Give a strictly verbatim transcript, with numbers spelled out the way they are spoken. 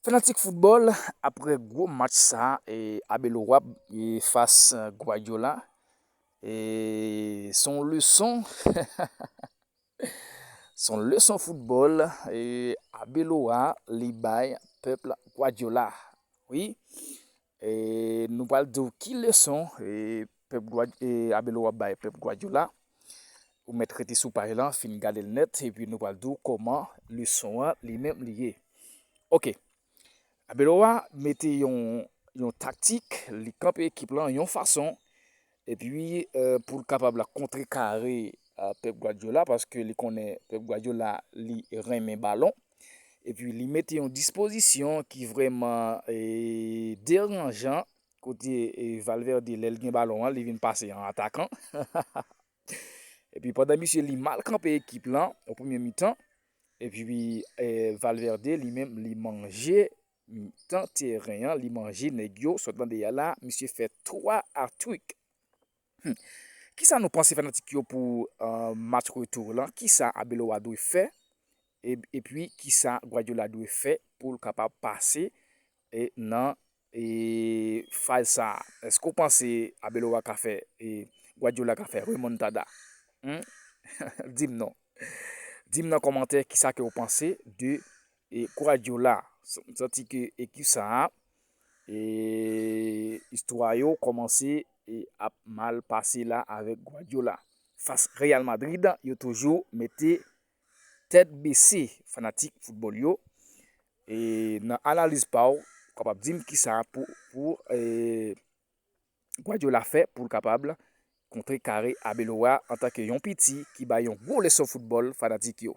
Fanatik foutbòl, apre gwo match sa, e, Arbeloa, e, fas Guardiola, e, se yon leson, se yon leson foutbòl, e, Arbeloa li bay pèp Guardiola. Wi, e, nou pral di w ki leson, e, pèp Gua-, e, Arbeloa bay pèp Guardiola. Ou mèt rete sou paj lan, fin gade l nèt, epi nou pral di w kòman leson an li menm li ye. Oke. Arbeloa mete yon, yon taktik, li kanpe ekip lan yon fason, epi, e, pou l kapab la kontrekare, e, Pep Guardiola, paske li konnen Pep Guardiola, li renmen balon. Epi li mete yon dispozisyon ki vrèman, e, deranjan, kote, e, Valverde, lè l gen balon an, li vin pase an atakan. Epi pandan misye li mal kanpe ekip lan, o premye mitan, epi, e, Valverde li menm, li manje mitan teren an, li manje nèg yo, sot nan dèyè la, misye fè twa hat-trick. Hmm. Kisa nou panse fanatik yo pou, e, match retou lan? Kisa Arbeloa dwe fè? E, epi kisa Guardiola dwe fè pou l kapab pase, e, nan, e, faz sa a? Èske w panse Arbeloa ka fè, e, Guardiola ka fè remontada? Hmm? Di m non. Di m nan kòmantè kisa ke w panse de, e, Guardiola. M santi ke ekip sa a, e, istwa yo kòmanse, e, ap mal pase la avèk Guardiola. Fas Real Madrid, yo toujou mete tèt bese fanatik foutbòl yo. E nan analiz pa w, ou kapab di m kisa pou, pou, e, Guardiola fè pou l kapab kontrekare Arbeloa antanke yon piti ki bay yon gwo leson foutbòl fanatik yo.